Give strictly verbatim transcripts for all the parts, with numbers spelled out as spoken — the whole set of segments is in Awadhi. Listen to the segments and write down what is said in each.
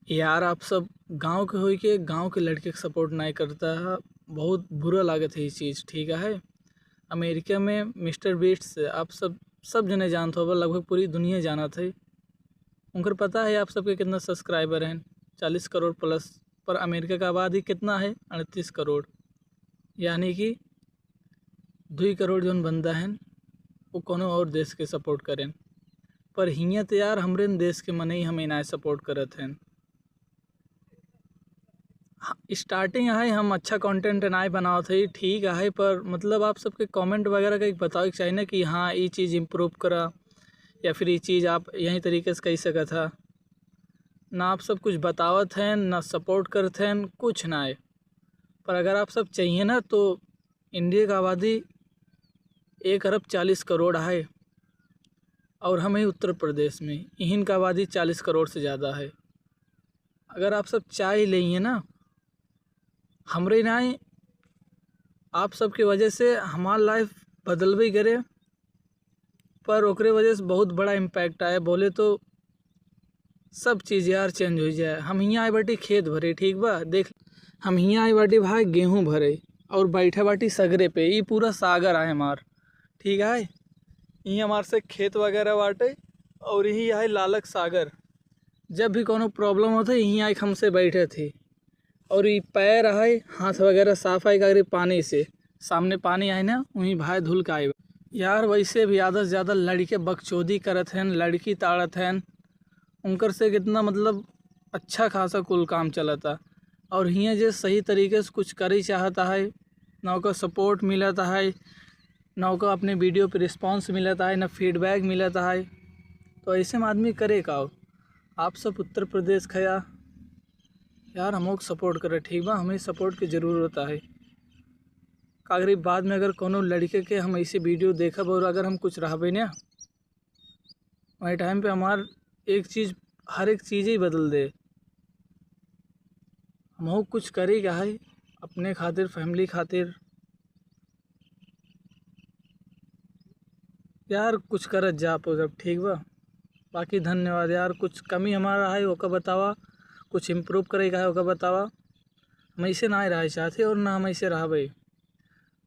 यार, आप सब गाँव के होई के गाँव के लड़के के सपोर्ट नाहीं करता है, बहुत बुरा लागत है ये चीज़, ठीक है। अमेरिका में मिस्टर बीट्स, आप सब, सब जने जानत होबा, लगभग पूरी दुनिया जानत है। उनकर पता है आप सबके कितना सब्सक्राइबर हैं, चालीस करोड़ प्लस, पर अमेरिका का आबादी कितना है? अड़तीस करोड़। यानी कि दुई करोड़ जौन बंदा हैं, वो कोनो और देश के सपोर्ट करें, पर हियाँ तो यार हमरे देश के मनई हमें ना सपोर्ट करत हैं। हाँ, स्टार्टिंग है, हम अच्छा कंटेंट नाहीं बनावत है, ठीक है, पर मतलब आप सबके कमेंट वगैरह का एक बतावे के चाहिए ना कि हाँ, ये चीज़ इम्प्रूव करा या फिर ये चीज़ आप यही तरीके से कह सकत हा। ना आप सब कुछ बतावत हैं, ना सपोर्ट करत हैं, कुछ ना है। पर अगर आप सब चाहिए ना, तो इंडिया का आबादी एक अरब चालीस करोड़ है और हम ही उत्तर प्रदेश में, इहिन का आबादी चालीस करोड़ से ज़्यादा है। अगर आप सब चाह लेइए ना, हमरे नाहीं, आप सबके वजह से हमार लाइफ बदलबे करे, पर ओकरे वजह से बहुत बड़ा इम्पैक्ट आया। बोले तो सब चीज़ यार चेंज हो जाए। हम हियाँ आए बाटी खेत भरे, ठीक बा, देख, हम हियाँ आए बाटी भाई गेहूँ भरे, और बैठे बाटी सगरे पे। ई पूरा सागर आए हमार, ठीक है, यही हमार से खेत वगैरह बाटे, और यही है लालक सागर। जब भी कोनो प्रॉब्लम होते, यहीं आके हमसे बैठे थे। और ई पैर है, हाथ वगैरह साफ है, का करी, पानी से, सामने पानी आए ना, वहीं भाई धुल के आए। यार, वैसे भी आधा से ज़्यादा लड़के बकचोदी करत हैं, लड़की ताड़त हैं, उनकर से कितना, मतलब, अच्छा खासा कुल काम चलता। और हियाँ जे सही तरीके से कुछ करे चाहता है, ना ओकर सपोर्ट मिलता है, ना ओकर अपने वीडियो पे रिस्पॉन्स मिलता है, ना फीडबैक मिलता है, तो ऐसे में आदमी करे का हो? आप सब उत्तर प्रदेश खया, यार, हम लोग सपोर्ट करे, ठीक बा, हमें सपोर्ट की ज़रूरत है। का करी, बाद में अगर कोनो लड़के के हम ऐसे वीडियो देखब और अगर हम कुछ रहबे ना, वही टाइम पे हमार एक चीज़, हर एक चीज़ ही बदल दे। हम लोग कुछ करे का है अपने खातिर, फैमिली खातिर। यार, कुछ करत जा आप सब, ठीक बा। बाकी धन्यवाद यार। कुछ कमी हमारा है, ओका बतावा, कुछ इम्प्रूव करे का है, ओका बतावा। हम ऐसे ना रहे चाहते और ना हम ऐसे रहबे।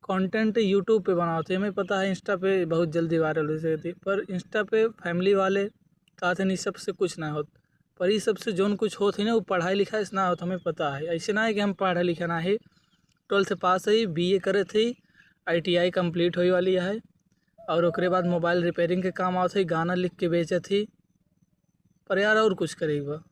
कंटेंट यूट्यूब पे बनावत है, हमें पता है इंस्टा पे बहुत जल्दी वायरल हो सकती है, पर इंस्टा पे फैमिली वाले कहते हैं, "ई सबसे कुछ ना होत।" पर ई सबसे जौन कुछ होत है ना, वो पढ़ाई लिखाई से ना होत, हमें पता है। ऐसे ना है कि हम पढ़ा लिखा ना है, ट्वेल्थ पास है, बीए करत है, आईटीआई कंप्लीट होए वाली है, और ओकरे बाद मोबाइल रिपेयरिंग के काम आवत है, गाना लिख के बेचत है। पर यार, और कुछ करे के बा,